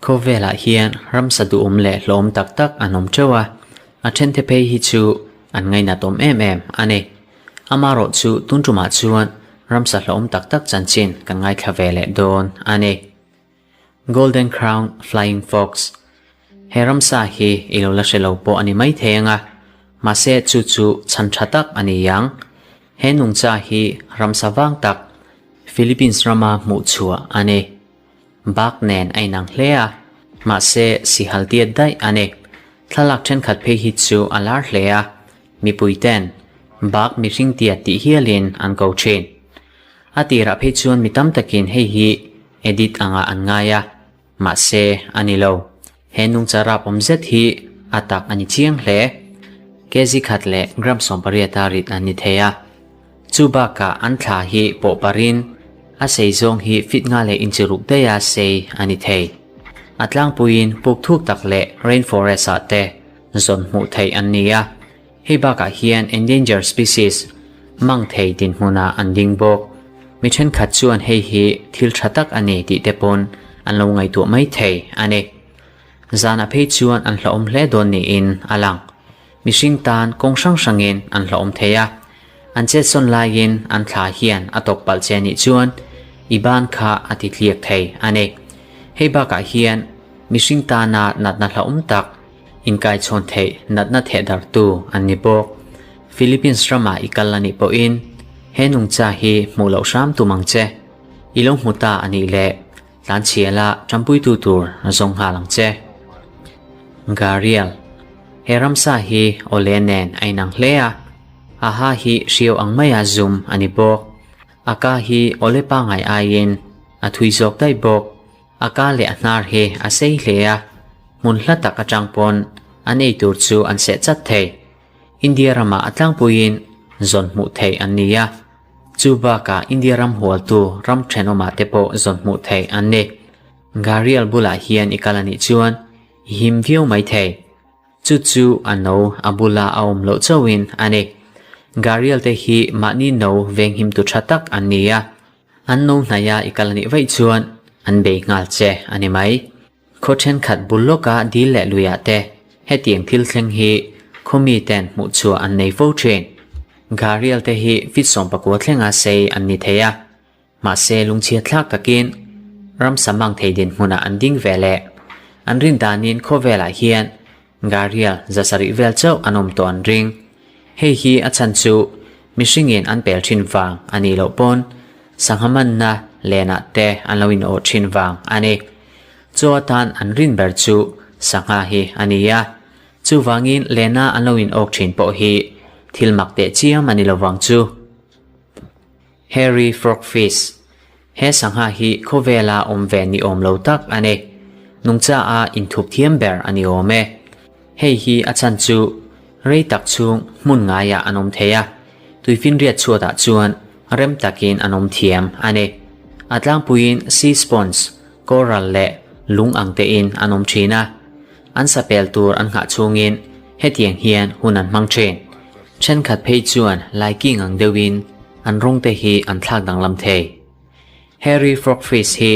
Khawvelah hian ramsa duhawm leh hlawm tak tak an awm teuh a, a thente phei hi chu an ngainat awm em em a ni. Amarawh chu tun tumah chuan ramsa hlawm tak tak chanchin kan ngaithla ve leh dawn a ni. Golden Crown Flying Fox He ramsa hi i lo la hre lo pawh a ni maithei ang a, mahse chu chu chhan tha tak a ni ang. He nungcha hi ramsa vang tak Philippines rama hmuh chhuah a ni. Bak nen a inang hle a, mahse sihal tiat daih a ni. Thlalak thenkhat phei hi chu a lar hle a, mipui ten bak mihring tiat tih hialin an ko thin. A tirah phei chuan mi tam takin hei hi edit angah an ngai a, mahse a ni lo. He nungcha rap awm zet hi a tak a ni chiang hle. Kg khat leh gram 80 a rit an ni thei a. Chu bakah an thla hi pawh parin a sei zawng hi fit nga leh inchi ruk daiha sei a ni thei. A tlangpuiin puk thuk tak leh rainforest ah te zawn hmuh theih an ni a. Hei bakah hian endangered species mang thei dinhmunah an ding bawk. Mi thenkhat chuan hei hi thil tha tak a ni tih te pawn an lo ngaihtuah mai thei a ni. Zanah phei chuan an hlauhawm hle dawn niin a lang. Mihring tan kawng hrang hrangin an hlauhawm thei a. An chetsawn laiin an thla hian a tawk palh che anih chuan i ban kha a ti tliak thei a ni. Hei bakah hian mihring tana natna hlauhawm tak Inkaichhawn theih natna thehdarhtu an ni bawk. Philippines ramah i kal a nih pawhin he nungcha hi hmuh loh hram tum ang che. I lo hmu ta a nih leh tlanchhiala ṭampuitu tur zawng nghal ang che. Gharial, He ramsa hi awle nen a inang hle a, a ha hi hriau ang maia zum a ni bawk. A ka hi awle pangngai aiin a thui zawk daih bawk. A ka leh a hnar hi a sei hle a, hmun hla tak atang pawn an ei tur chu an seh chat thei. India ramah a tlangpuiin zawn hmuh theih an ni a, chu bakah India ram hualtu ram thenawmah te pawh zawn hmuh theih an ni. Gharial bulah hian i kal a nih chuan i him viau mai thei. Chu chu a no a bula a awm loh chauhin a ni. Gharial te hi mahni no venghimtu tha tak an ni a, An no hnaia i kal anih vaih chuan an bei nghal che a ni mai. Khaw thenkhat bul lawka dil leh luiah te hetiang thil thleng hi khaw mi ten hmuh chhuah an nei fo thin. Gharial te hi fit 19 thlenga sei an ni thei a, mahse lungchhia thlak takin ramsa mang thei dinhmunah an ding ve leh. An rin danin khawvelah hian Gharial 700 vel chauh an awm tawh an ring. Hei hi a chhan chu mihringin an pel thin vang a nih loh pawn sangha manna lenah te an lo inawh thin vang a ni. Chaw atan an rin ber chu sangha hi a ni a, chuvangin lena an lo inawk thin pawh hi thil mak teh chiam a ni lovang chu. Hairy frogfish, He sangha hi khawvela awm ve ni awm lo tak a ni. Nungcha a inthup thiam ber a ni awm e. Hei hi a chhan chu rei tak chhung hmun ngaiah an awm thei a, tuifinriat chhuatah chuan rem takin an awm thiam a ni. A tlangpuiin sea sponge, coral leh lung ang tein an awm thin a. An sapel tur an nghah chhungin hetiang hian hun an hmang thin. Thenkhat phei chuan laiking ang deuhin an rawng te hi an thlak danglam thei. Hairy frogfish hi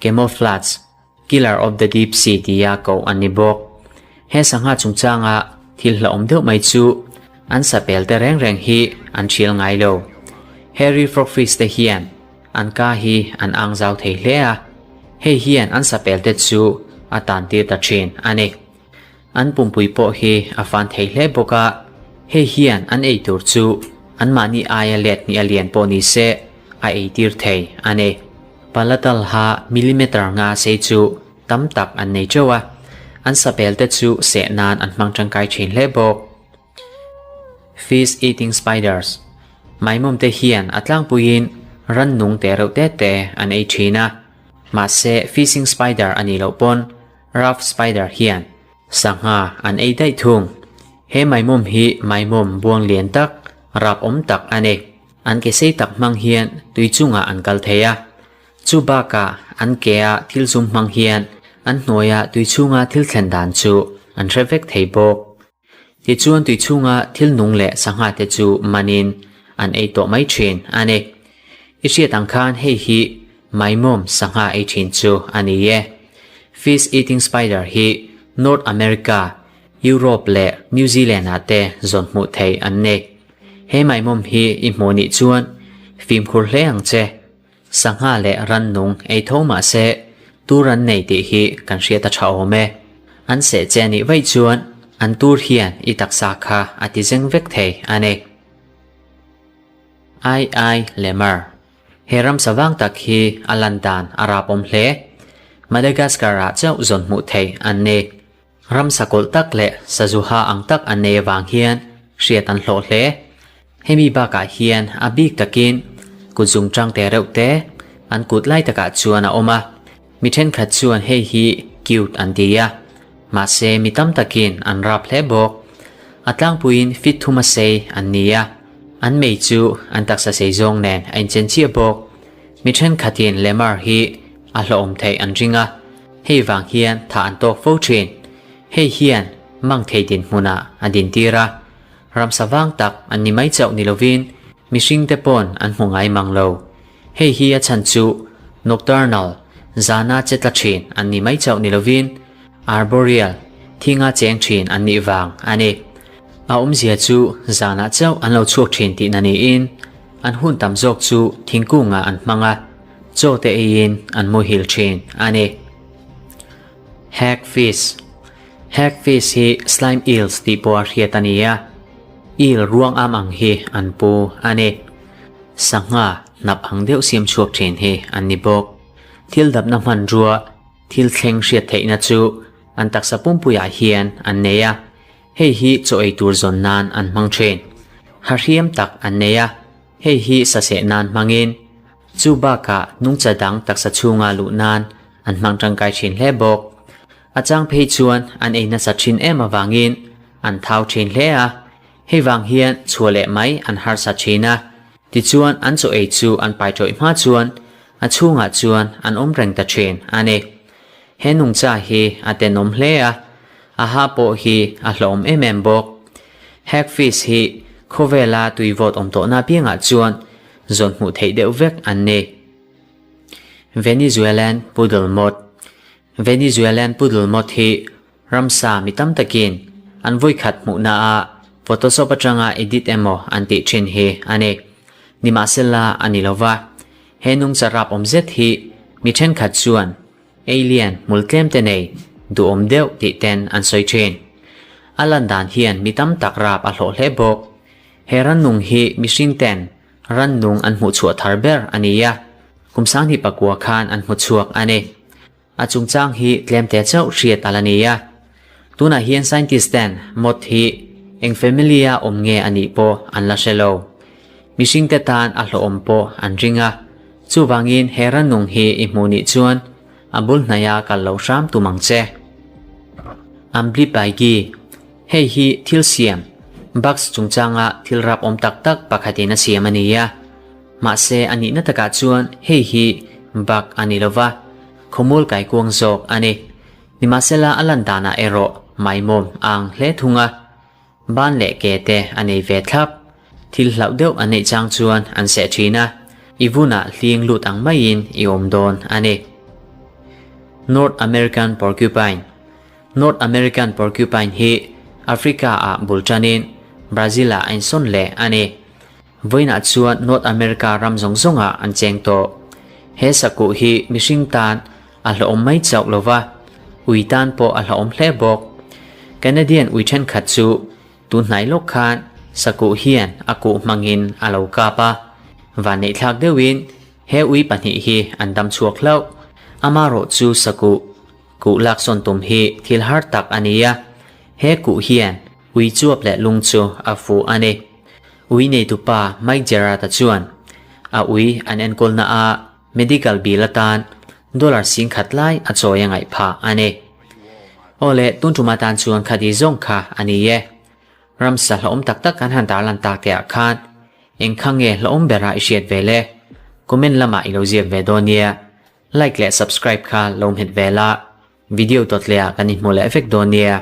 camouflage killer of the deep sea tia koh an ni bawk. He sangha chungchanga thil hlauhawm deuh mai chu an sapel te reng reng hi an thial ngai lo. Hairy frogfish te hian an ka hi an ang zau thei hle a, hei hian an sapel te chu a tan tir ta thin a ni. An pumpui pawh hi a fan thei hle bawk a, hei hian an ei tur chu anmahni aia let hnih a lian pawh ni se a ei tir thei a ni. Palatal ha millimeter nga sei chu tam tak an nei teuh a, an sapel te chu seh nan an hmang tangkai thin hle bawk. Fish eating spiders, Maimawm te hian a tlangpuiin rannung te reuh te te an ei thin a, mahse fishing spider a nih loh pawn Rough spider hian sangha an ei daih thung. He maimawm hi maimawm buang lian tak, rap awm tak a ni. An ke sei tak hmang hian tui chungah an kal thei a. Chu bakah an kea thil zum hmang hian an hnuaia tui chhunga thil thlen dan chu an hre vek thei bawk. Tichuan tui chhunga thil nung leh sangha te chu manin an ei tawh mai thin a ni. I hriat ang khan hei hi. Maimawm sangha ei thin chu a ni e. Fish eating spider hi North America, Europe leh New Zealand ah te zawn hmuh theih an ni. He maimawm hi i hmuh nih chuan fimkhur hle ang che. Sangha leh rannung ei tho mah se tur an nei tih hi kan hriat a tha awm e. An seh che nih vaih chuan an tur hian i taksa kha a ti zeng vek thei a ni. Ai ai Lemur. He ramsa vang tak hi a lan dan a rapawm hle. Madagascar-ah chauh zawn hmuh theih an ni. Ramsa kawlh tak leh sazuha ang tak an nei avang hian hriat an hlawh hle. Hemi bakah hian a bik takin kut zungchang te reuh te an kut lai takah chuan a awm a. Mi thenkhat chuan hei hi cute an ti a, mahse mi tam takin an rap hle bawk. A tlangpuiin fit thuma sei an ni a, an mei chu an taksa sei zawng nen a inchen chiah bawk. Mi thenkhatin Lemur hi a hlawhawm theih an ring a, hei vang hian thah an tawk fo thin. Hei hian mang thei dinhmunah a dintir a, ramsa vang tak an ni mai chauh ni lovin mihringte pawn an hmu ngai mang lo. Hei hi a chhan chu nocturnal, zana che tla thin an ni mai chauh ni lovin arboreal, thinga cheng thin an nih vang a ni. A awmzia chu zanah chauh an lo chhuak thin tihna niin an hun tam zawk chu thingkungah an hmang a, chaw te eiin an muhil thin a ni. Hagfish Hagfish hi slime eels tih pawh a hriat a ni a, eel ruang am ang hi an pu a ni. Sangha hnap ang deuh siam chhuak thin hi an ni bawk. Thil dapna hmanrua, thil thleng hriat theihna chu an taksa pumpuiah hian an nei a, hei hi chaw ei tur zawn nan an hmang thin. Hahriam tak an nei a, hei hi saseh nan hmangin, chu bakah nungcha dang taksa chhunga luh nan an hmang tangkai thin hle bawk. A chang phei chuan an ei nasa thin em avangin an thau thin hle a, Hei vang hian chhuah leh mai an harsa thin a, tichuan an chaw ei chu an pai tawih hma chuan a chhungah chuan an awm reng ta thin a ni. He nungcha hi a tenawm hle a, a ha pawh hi a hlawhawm em em bawk. Hagfish hi khawvela tui vawt awm tawhna piangah chuan zawn hmuh theih deuh vek an ni. Venezuelan Poodle Moth Venezuelan Poodle Moth hi Ramsa mi tam takin an vawikhat hmuhna ah Photoshop atanga edit emaw an tih thin hi a ni. Nimahsela a ni lova, he nungcha rap awm zet hi mi thenkhat chuan alien hmul tlem te nei duhawm deuh tih ten an sawi thin. A lan dan hian mi tam tak rap a hlawh hle bawk. He rannung hi mihring ten rannung an hmuhchhuah thar ber a ni a, kum 2009 khan an hmuchhuak a ni. A chungchang hi tlemte chauh hriat a la ni a. Tunah hian scientist ten moth hi eng family a awm nge a nih pawh an la hre lo. Mihringte tan a hlawhawm pawh an ring a. Chuvangin he rannung hi i hmuh nih chuan a bul hnaia kal loh hram tum ang che. Amblipygi, Hei hi thil siam, bugs chungchanga thil rap awm tak tak pakhatin a siam a ni a. Mahse a nihna takah chuan hei hi bug a ni lova, khawmual kaikuang zawk a ni. Nimahsela a lan danah erawh maimawm a ang hle thung a, ban leh ke te a nei ve thlap. Thil hlauh deuh an neih chang chuan an seh thin a, i vunah hling lut ang maiin i awm dawn a ni. North American Porcupine North American Porcupine hi Africa-ah bul tanin Brazil-ah a insawn leh a ni. Vawiinah chuan North America ram zawng zawngah an cheng tawh. He sakuh hi mihring tan a hlawhawm mai chauh lo va, ui tan pawh a hlawhawm hle bawk. Canadian ui thenkhat chu tun hnai lawk khan sakuh hian a kuh hmangin a lo kap a, vanneihthlak deuhin he ui pahnih hi an dam chhuak hlauh. Amarawh chu sakuh kuh laksawn tum hi thil har tak a ni a, he kuh hian ui chuap leh lung chu a fuh a ni. Ui neitupa Mike Gerrard-a chuan a ui an enkawlna a medical bill atan dollar 10,000 lai a chawi a ngaih phah a ni. Aw le, tun tum atan chuan khadi zawng kha a ni e. Ramsa hlauhawm tak tak kan han tarlan tak te ah khan eng kha nge hlauhawm bera i hriat ve le? Comment lamah i lo ziak ve dawn nia. Like leh subscribe kha lo hmet ve la, video dawt leh ah kan inhmu leh vek dawn nia.